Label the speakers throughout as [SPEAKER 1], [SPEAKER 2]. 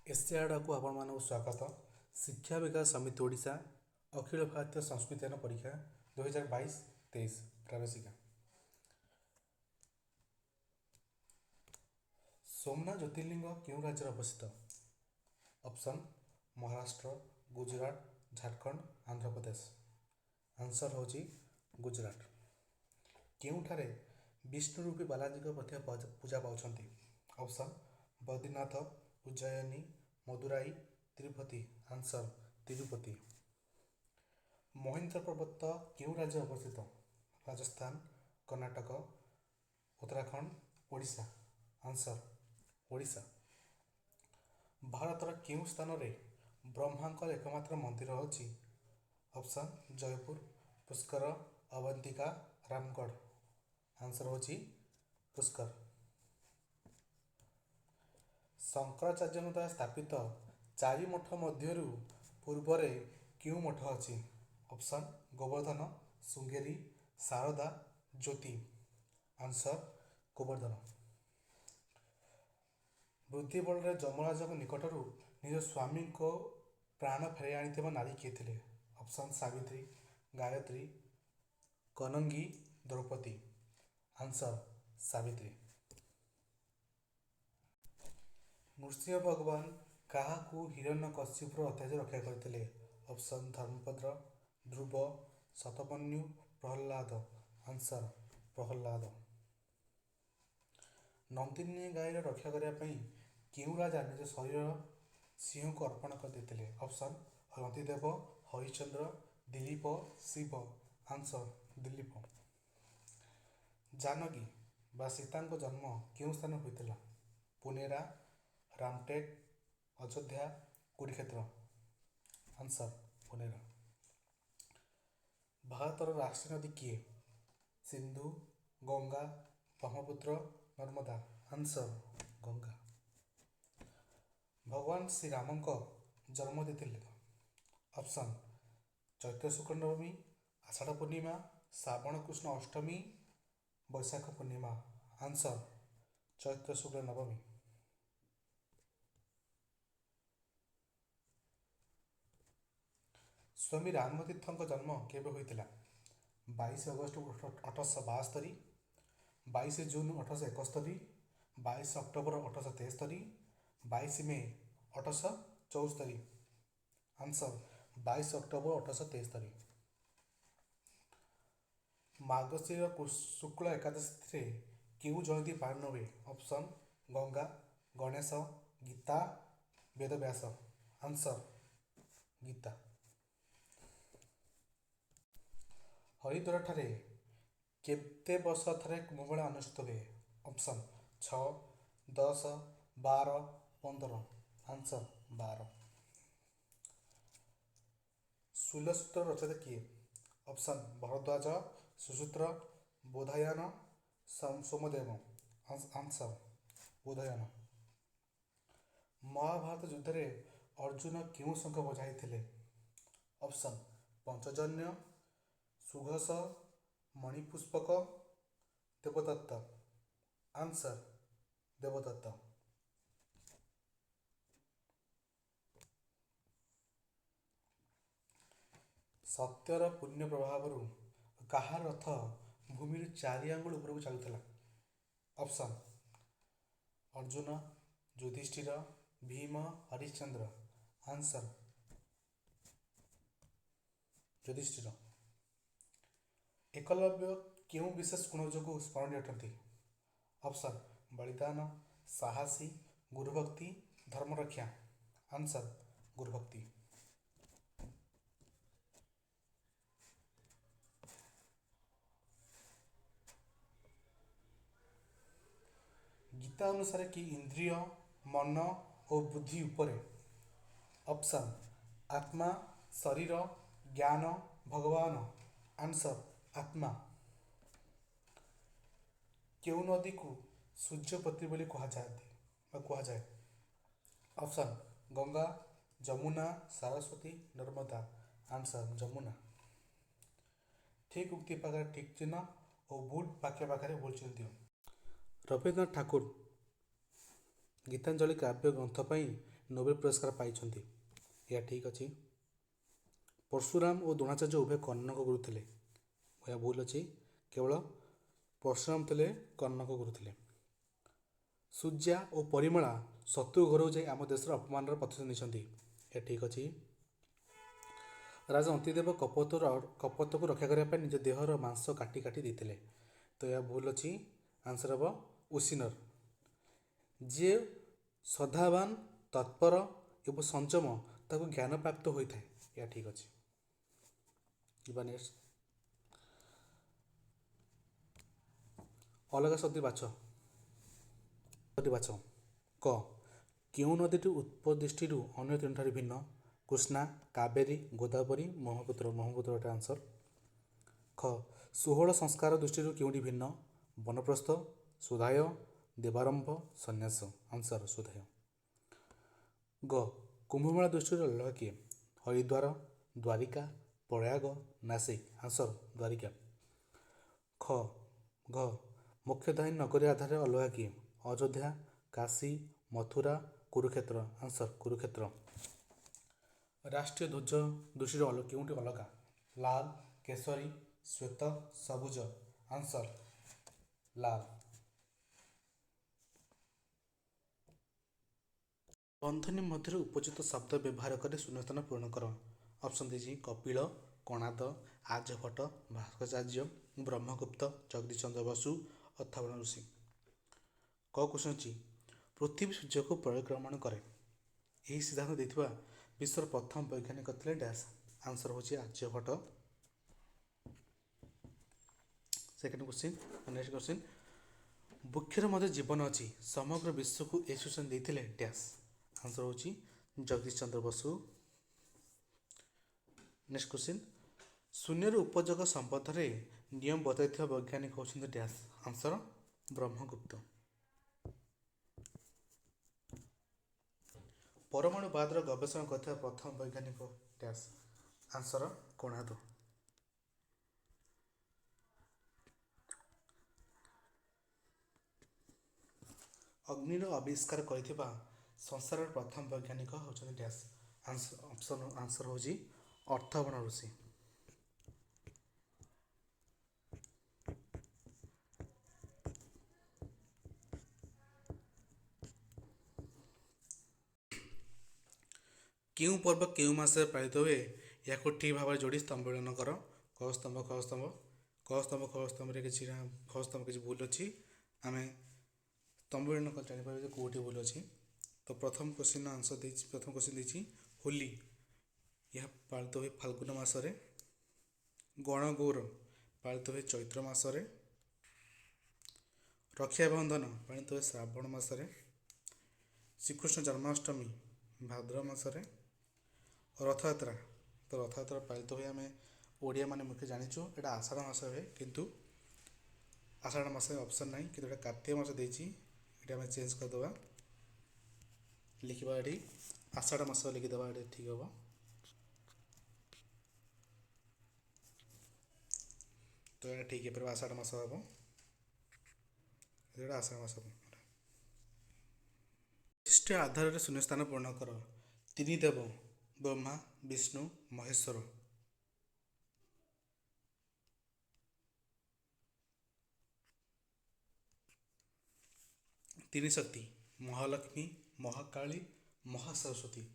[SPEAKER 1] ଏସିଆଡ଼କୁ ଆପଣମାନଙ୍କୁ ସ୍ୱାଗତ। ଶିକ୍ଷା ବିକାଶ ସମିତି ଓଡ଼ିଶା, ଅଖିଳ ଭାରତୀୟ ସଂସ୍କୃତିଜ୍ଞାନ ପରୀକ୍ଷା 2022-23 ପ୍ରବେଶିକା। ସୋମନାଥ ଜ୍ୟୋତିର୍ଲିଙ୍ଗ କେଉଁ ରାଜ୍ୟରେ ଅବସ୍ଥିତ? ଅପସନ୍ ମହାରାଷ୍ଟ୍ର, ଗୁଜୁରାଟ, ଝାଡ଼ଖଣ୍ଡ, ଆନ୍ଧ୍ରପ୍ରଦେଶ। ଆନ୍ସର୍ ହେଉଛି ଗୁଜୁରାଟ। କେଉଁଠାରେ ବିଷ୍ଣୁ ରୂପୀ ବାଲାଜୀଙ୍କ ପ୍ରତିମା ପୂଜା ପାଉଛନ୍ତି? ଅପସନ୍ ବଦ୍ରିନାଥ, ଉଜ୍ଜୟିନୀ, ମଦୁରାଇ, ତିରୁପତି। ଆନ୍ସର୍ ତିରୁପତି। ମହେନ୍ଦ୍ର ପର୍ବତ କେଉଁ ରାଜ୍ୟରେ ଅବସ୍ଥିତ? ରାଜସ୍ଥାନ, କର୍ଣ୍ଣାଟକ, ଉତ୍ତରାଖଣ୍ଡ, ଓଡ଼ିଶା। ଆନ୍ସର୍ ଓଡ଼ିଶା। ଭାରତର କେଉଁ ସ୍ଥାନରେ ବ୍ରହ୍ମାଙ୍କର ଏକମାତ୍ର ମନ୍ଦିର ଅଛି? ଅପସନ୍ ଜୟପୁର, ପୁଷ୍କର, ଅବନ୍ତିକା, ରାମଗଡ଼। ଆନ୍ସର୍ ହେଉଛି ପୁଷ୍କର। ଶଙ୍କରାଚାର୍ଯ୍ୟଙ୍କ ଦ୍ୱାରା ସ୍ଥାପିତ ଚାରି ମଠ ମଧ୍ୟରୁ ପୂର୍ବରେ କେଉଁ ମଠ ଅଛି? ଅପସନ୍ ଗୋବର୍ଦ୍ଧନ, ଶୃଙ୍ଗେରୀ, ଶାରଦା, ଜ୍ୟୋତି। ଆନ୍ସର୍ ଗୋବର୍ଦ୍ଧନ। ବୃଦ୍ଧି ବଳରେ ଯମରାଜଙ୍କ ନିକଟରୁ ନିଜ ସ୍ୱାମୀଙ୍କ ପ୍ରାଣ ଫେରାଇ ଆଣିଥିବା ନାରୀ କିଏ ଥିଲେ? ଅପସନ୍ ସାବିତ୍ରୀ, ଗାୟତ୍ରୀ, କନଙ୍ଗୀ, ଦ୍ରୌପଦୀ। ଆନ୍ସର୍ ସାବିତ୍ରୀ। ନୃସିଂହ ଭଗବାନ କାହାକୁ ହିରଣ୍ୟକଶିପୁର ଅତ୍ୟାଚାରରୁ ରକ୍ଷା କରିଥିଲେ? ଅପସନ୍ ଧର୍ମପଦ୍ର, ଧ୍ରୁବ, ଶତମନ୍ୟୁ, ପ୍ରହ୍ଲାଦ। ଆନ୍ସର୍ ପ୍ରହ୍ଲାଦ। ନନ୍ଦିନୀ ଗାଈର ରକ୍ଷା କରିବା ପାଇଁ କେଉଁ ରାଜା ନିଜ ଶରୀର ସିଂହକୁ ଅର୍ପଣ କରିଦେଇଥିଲେ? ଅପସନ୍ ରନ୍ତିଦେବ, ହରିଶ୍ଚନ୍ଦ୍ର, ଦିଲ୍ଲୀପ, ଶିବ। ଆନ୍ସର୍ ଦିଲ୍ଲୀପ। ଜାନକୀ ବା ସୀତାଙ୍କ ଜନ୍ମ କେଉଁ ସ୍ଥାନରେ ହୋଇଥିଲା? ପୁନେରା, ରାମଟେକ, ଅଯୋଧ୍ୟା, କୁରୁକ୍ଷେତ୍ର। ଆନ୍ସର୍ ପୁନେରା। ଭାରତର ରାଷ୍ଟ୍ରୀୟ ନଦୀ କିଏ? ସିନ୍ଧୁ, ଗଙ୍ଗା, ବ୍ରହ୍ମପୁତ୍ର, ନର୍ମଦା। ଆନ୍ସର୍ ଗଙ୍ଗା। ଭଗବାନ ଶ୍ରୀରାମଙ୍କ ଜନ୍ମ ତିଥି? ଅପସନ୍ ଚୈତ୍ର ଶୁକ୍ଳ ନବମୀ, ଆଷାଢ଼ ପୂର୍ଣ୍ଣିମା, ଶ୍ରାବଣ କୃଷ୍ଣ ଅଷ୍ଟମୀ, ବୈଶାଖ ପୂର୍ଣ୍ଣିମା। ଆନ୍ସର୍ ଚୈତ୍ର ଶୁକ୍ଳ ନବମୀ। ସ୍ୱାମୀ ରାମତୀର୍ଥଙ୍କ ଜନ୍ମ କେବେ ହୋଇଥିଲା? 22 August 1872, 22 June 1871, 22 October 1873, 22 May 1874। Answer 22 October 1873। ମାର୍ଗଶିର ଶୁକ୍ଳ ଏକାଦଶୀ ତିଥିରେ କେଉଁ ଜୟନ୍ତୀ ପାଳନ ହୁଏ? ଅପସନ୍ ଗଙ୍ଗା, ଗଣେଶ, ଗୀତା, ବେଦବ୍ୟାସ। ଆନ୍ସର୍ ଗୀତା। ହରିଦ୍ୱାରଠାରେ କେତେ ବର୍ଷ ଥରେ କୁମ୍ଭମେଳା ଅନୁଷ୍ଠିତ ହୁଏ? ଅପସନ୍ 6, 10, 12, 15। ଆନ୍ସର୍ 12। ଶୂଳସୂତ୍ର ରଚୟିତା କିଏ? ଅପସନ୍ ଭରଦ୍ୱାଜ, ସୁସୂତ୍ର, ବୋଧାୟନ, ସୋମଦେବ। ଆନ୍ସର୍ ବୋଧାୟନ। ମହାଭାରତ ଯୁଦ୍ଧରେ ଅର୍ଜୁନ କେଉଁ ଶଙ୍ଖ ବଜାଇଥିଲେ? ଅପସନ୍ ପଞ୍ଚଜନ୍ୟ, ସୁଘୋଷ, ମଣିପୁଷ୍ପକ, ଦେବଦତ୍ତ। ଆନ୍ସର୍ ଦେବଦତ୍ତ। ସତ୍ୟର ପୁଣ୍ୟ ପ୍ରଭାବରୁ କାହାର ରଥ ଭୂମିରୁ 4 ଆଙ୍ଗୁଳ ଉପରକୁ ଚାଲୁଥିଲା? ଅପସନ୍ ଅର୍ଜୁନ, ଯୁଧିଷ୍ଠିର, ଭୀମ, ହରିଶ୍ଚନ୍ଦ୍ର। ଆନ୍ସର୍ ଯୁଧିଷ୍ଠିର। ଏକଲବ୍ୟ କେଉଁ ବିଶେଷ ଗୁଣ ଯୋଗୁଁ ସ୍ମରଣୀୟ ଅଟନ୍ତି? ଅପସନ୍ ବଳିଦାନ, ସାହସୀ, ଗୁରୁଭକ୍ତି, ଧର୍ମରକ୍ଷା। ଆନ୍ସର୍ ଗୁରୁଭକ୍ତି। ଗୀତା ଅନୁସାରେ କି ଇନ୍ଦ୍ରିୟ, ମନ ଓ ବୁଦ୍ଧି ଉପରେ? ଅପସନ୍ ଆତ୍ମା, ଶରୀର, ଜ୍ଞାନ, ଭଗବାନ। ଆନ୍ସର୍ ଆତ୍ମା। କେଉଁ ନଦୀକୁ ସୂର୍ଯ୍ୟପତ୍ନୀ ବୋଲି କୁହାଯାଆନ୍ତି ବା କୁହାଯାଏ? ଅପସନ୍ ଗଙ୍ଗା, ଯମୁନା, ସରସ୍ୱତୀ, ନର୍ମଦା। ଆନ୍ସର୍ ଯମୁନା। ଠିକ୍ ଉକ୍ତି ପାଖରେ ଠିକ୍ ଚିହ୍ନ ଓ ଭୁଲ ବାକ୍ୟ ପାଖରେ ଭୁଲ ଚିହ୍ନ ଦିଅ। ରବୀନ୍ଦ୍ରନାଥ ଠାକୁର ଗୀତାଞ୍ଜଳି କାବ୍ୟ ଗ୍ରନ୍ଥ ପାଇଁ ନୋବେଲ ପୁରସ୍କାର ପାଇଛନ୍ତି। ଏହା ଠିକ୍ ଅଛି। ପରଶୁରାମ ଓ ଦ୍ରୋଣାଚାର୍ଯ୍ୟ ଉଭୟ କର୍ଣ୍ଣଙ୍କ ଗୁରୁ ଥିଲେ। ଏହା ଭୁଲ ଅଛି। କେବଳ ପରଶୁରାମ ଥିଲେ, କର୍ଣ୍ଣଙ୍କ ଗୁରୁ ଥିଲେ। ସୂର୍ଯ୍ୟା ଓ ପରିମଳା ଶତ୍ରୁ ଘରକୁ ଯାଇ ଆମ ଦେଶର ଅପମାନର ପ୍ରତିଶୋଧ ନେଇଛନ୍ତି। ଏହା ଠିକ୍ ଅଛି। ରାଜା ରନ୍ତିଦେବ କପୋତକୁ ରକ୍ଷା କରିବା ପାଇଁ ନିଜ ଦେହର ମାଂସ କାଟି କାଟି ଦେଇଥିଲେ। ତ ଏହା ଭୁଲ ଅଛି। ଆନ୍ସର୍ ହେବ ଉଶୀନର। ଯିଏ ଶ୍ରଦ୍ଧାବାନ, ତତ୍ପର ଏବଂ ସଂଯମ, ତାକୁ ଜ୍ଞାନ ପ୍ରାପ୍ତ ହୋଇଥାଏ। ଏହା ଠିକ୍ ଅଛି। ଯିବା ନେକ୍ସଟ। ଅଲଗା ଶବ୍ଦ ବାଛ, ବାଛ। କ, କେଉଁ ନଦୀଟି ଉତ୍ପତ୍ତି ଦୃଷ୍ଟିରୁ ଅନ୍ୟ ତିନିଠାରୁ ଭିନ୍ନ? କୃଷ୍ଣା, କାବେରୀ, ଗୋଦାବରୀ, ବ୍ରହ୍ମପୁତ୍ର। ବ୍ରହ୍ମପୁତ୍ର ଏଟା ଆନ୍ସର। ଖ, 16 ସଂସ୍କାର ଦୃଷ୍ଟିରୁ କେଉଁଟି ଭିନ୍ନ? ବନପ୍ରସ୍ଥ, ସୁଧାୟ, ଦେବାରମ୍ଭ, ସନ୍ନ୍ୟାସ। ଆନ୍ସର ସୁଧାୟ। ଗ, କୁମ୍ଭମେଳା ଦୃଷ୍ଟିରୁ ଅଲଗା କିଏ? ହରିଦ୍ୱାର, ଦ୍ୱାରିକା, ପ୍ରୟାଗ, ନାସିକ। ଆନ୍ସର ଦ୍ୱାରିକା। ଖ ଘ, ମୋକ୍ଷଦାୟିନୀ ନଗରୀ ଆଧାରରେ ଅଲଗା କିଏ? ଅଯୋଧ୍ୟା, କାଶୀ, ମଥୁରା, କୁରୁକ୍ଷେତ୍ର। ଆନ୍ସର କୁରୁକ୍ଷେତ୍ର। ରାଷ୍ଟ୍ରୀୟ ଧ୍ୱଜ ଦୃଷ୍ଟିରୁ କେଉଁଟି ଅଲଗା? ଲାଲ, କେଶରୀ, ଶ୍ୱେତ, ସବୁଜ। ଆନ୍ସର ଲାଲ। ବନ୍ଧନୀ ମଧ୍ୟରେ ଉପଯୁକ୍ତ ଶବ୍ଦ ବ୍ୟବହାର କରି ଶୂନ୍ୟସ୍ଥାନ ପୂରଣ କର। ଅପସନ୍ ଦେଇଛି କପିଳ, କଣାଦ, ଆର୍ଯ୍ୟଭଟ୍ଟ, ଭାସ୍କରାଚାର୍ଯ୍ୟ, ବ୍ରହ୍ମଗୁପ୍ତ, ଜଗଦୀଶ ଚନ୍ଦ୍ର ବସୁ, ଅଥର୍ବଣ ଋଷି। କ କ୍ୱେଶ୍ଚନ୍ ଅଛି, ପୃଥିବୀ ସୂର୍ଯ୍ୟକୁ ପରିକ୍ରମଣ କରେ, ଏହି ସିଦ୍ଧାନ୍ତ ଦେଇଥିବା ବିଶ୍ୱର ପ୍ରଥମ ବୈଜ୍ଞାନିକ ଥିଲେ ଡ୍ୟାସ୍। ଆନ୍ସର ହେଉଛି Aryabhata. Second question, next question, ବୃକ୍ଷର ମଧ୍ୟ ଜୀବନ ଅଛି, ସମଗ୍ର ବିଶ୍ୱକୁ ଏହି ସୂଚନା ଦେଇଥିଲେ ଡ୍ୟାସ୍। ଆନ୍ସର ହେଉଛି ଜଗଦୀଶ ଚନ୍ଦ୍ର ବସୁ। ନେକ୍ସଟ କ୍ୱେଶ୍ଚିନ୍, ଶୂନ୍ୟର ଉପଯୋଗ ସମ୍ବନ୍ଧରେ ନିୟମ ବତାଇଥିବା ବୈଜ୍ଞାନିକ ହେଉଛନ୍ତି ଡ୍ୟାସ୍। ଆନ୍ସର ବ୍ରହ୍ମଗୁପ୍ତ। ପରମାଣୁବାଦର ଗବେଷଣା କରିଥିବା ପ୍ରଥମ ବୈଜ୍ଞାନିକ ଡ୍ୟାସ୍। ଆନ୍ସର କଣାଦ। ଅଗ୍ନିର ଆବିଷ୍କାର କରିଥିବା ସଂସାରର ପ୍ରଥମ ବୈଜ୍ଞାନିକ ହେଉଛନ୍ତି ଡ୍ୟାସ୍। ଅପସନ୍ ଆନ୍ସର ହେଉଛି ଅଥର୍ବଣ ଋଷି। କେଉଁ ପର୍ବ କେଉଁ ମାସରେ ପାଳିତ ହୁଏ, ଏହାକୁ ଠିକ୍ ଭାବରେ ଯୋଡ଼ି ସ୍ତମ୍ଭ ମିଳନ କର। କ ସ୍ତମ୍ଭ, ଖ ସ୍ତମ୍ଭ, କ ସ୍ତମ୍ଭ, ଖ ସ୍ତମ୍ଭରେ କିଛି, ଖ ସ୍ତମ୍ଭ କିଛି ଭୁଲ ଅଛି। ଆମେ ସ୍ତମ୍ଭ ମିଳନ କରି ଜାଣିପାରିବା ଯେ କେଉଁଠି ଭୁଲ ଅଛି। ତ ପ୍ରଥମ କ୍ୱେଶ୍ଚିନ୍ର ଆନ୍ସର ଦେଇଛି, ପ୍ରଥମ କ୍ୱେଶ୍ଚିନ୍ ଦେଇଛି ହୋଲି, ଏହା ପାଳିତ ହୁଏ ଫାଲ୍ଗୁନ ମାସରେ। ଗଣଗୌର ପାଳିତ ହୁଏ ଚୈତ୍ର ମାସରେ। ରକ୍ଷାବନ୍ଧନ ପାଳିତ ହୁଏ ଶ୍ରାବଣ ମାସରେ। ଶ୍ରୀକୃଷ୍ଣ ଜନ୍ମାଷ୍ଟମୀ ଭାଦ୍ରବ ମାସରେ। ରଥଯାତ୍ରା, ତ ରଥଯାତ୍ରା ପାଳିତ ହୁଏ, ଆମେ ଓଡ଼ିଆମାନେ ମୁଖ୍ୟ ଜାଣିଛୁ ଏଇଟା ଆଷାଢ଼ ମାସ ହୁଏ, କିନ୍ତୁ ଆଷାଢ଼ ମାସରେ ଅପସନ୍ ନାହିଁ, କିନ୍ତୁ ଏଇଟା କାର୍ତ୍ତିକ ମାସ ଦେଇଛି। ଏଇଟା ଆମେ ଚେଞ୍ଜ କରିଦେବା, ଲେଖିବା ଏଠି ଆଷାଢ଼ ମାସ ଲେଖିଦେବା, ଏଠି ଠିକ୍ ହେବ। ତ ଏଇଟା ଠିକ୍ ହେଇପାରିବ, ଆଷାଢ଼ ମାସ ହେବ, ଏଇଟା ଆଷାଢ଼ ମାସ ହେବ। ବୈଶିଷ୍ଟ୍ୟ ଆଧାରରେ ଶୂନ୍ୟସ୍ଥାନ ପୂରଣ କର। ତିନି ଦେବ ବ୍ରହ୍ମା, ବିଷ୍ଣୁ, ମହେଶ୍ୱର। ତିନି ଶକ୍ତି ମହାଲକ୍ଷ୍ମୀ, ମହାକାଳୀ, ମହାସରସ୍ୱତୀ।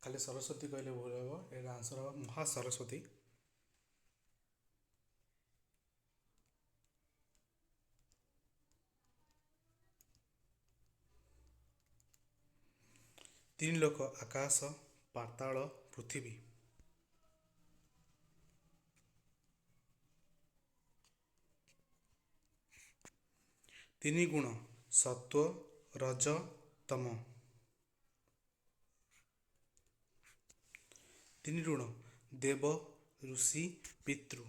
[SPEAKER 1] ଖାଲି ସରସ୍ୱତୀ କହିଲେ ଭୁଲ ହେବ, ଏଇଟା ଆନ୍ସର ହେବ ମହାସରସ୍ୱତୀ। ତିନି ଲୋକ ଆକାଶ, ପାତାଳ, ପୃଥିବୀ। ତିନି ଗୁଣ ସତ୍ୱ, ରଜ, ତମ। ତିନି ଋଣ ଦେବ, ଋଷି, ପିତୃ।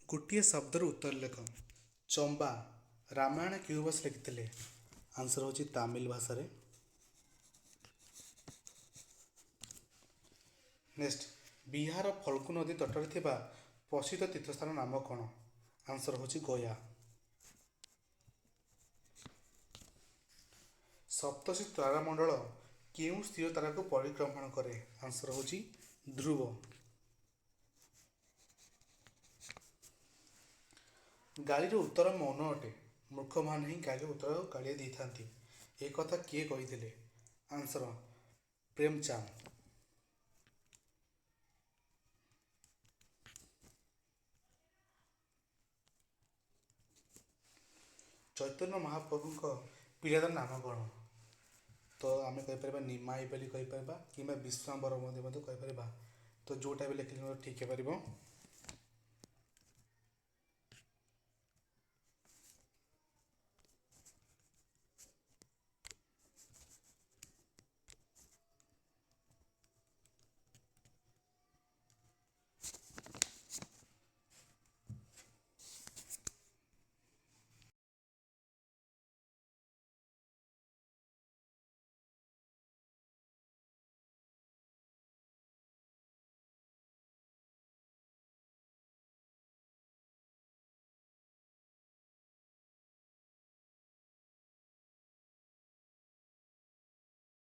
[SPEAKER 1] ଗୋଟିଏ ଶବ୍ଦର ଉତ୍ତର ଲେଖ। ଚମ୍ବା ରାମାୟଣ କେଉଁ ଭାଷା ଲେଖିଥିଲେ? ଆନ୍ସର ହେଉଛି ତାମିଲ ଭାଷାରେ। ନେକ୍ସଟ, ବିହାର ଫଲ୍ଗୁ ନଦୀ ତଟରେ ଥିବା ପ୍ରସିଦ୍ଧ ତୀର୍ଥସ୍ଥାନ ନାମ କ'ଣ? ଆନ୍ସର୍ ହେଉଛି ଗୟା। ସପ୍ତର୍ଷି ତାରାମଣ୍ଡଳ କେଉଁ ସ୍ଥିର ତାରାକୁ ପରିକ୍ରମଣ କରେ? ଆନ୍ସର୍ ହେଉଛି ଧ୍ରୁବ। ଗାଳିର ଉତ୍ତର ମୌନ ଅଟେ, ମୂର୍ଖମାନେ ହିଁ ଗାଳିର ଉତ୍ତର ଗାଳି ଦେଇଥାନ୍ତି, ଏ କଥା କିଏ କହିଥିଲେ? ଆନ୍ସର୍ ପ୍ରେମଚାନ୍ଦ। ଚୈତନ୍ୟ ମହାପ୍ରଭୁଙ୍କ ପିଲାର ନାମ କ'ଣ? ତ ଆମେ କହିପାରିବା ନିମାଇ ବୋଲି କହିପାରିବା, କିମ୍ବା ବିଶ୍ୱାମ୍ବର ମଧ୍ୟ କହିପାରିବା। ତ ଯେଉଁଟା ବି ଲେଖିଲେ ମଧ୍ୟ ଠିକ୍ ହେଇପାରିବ।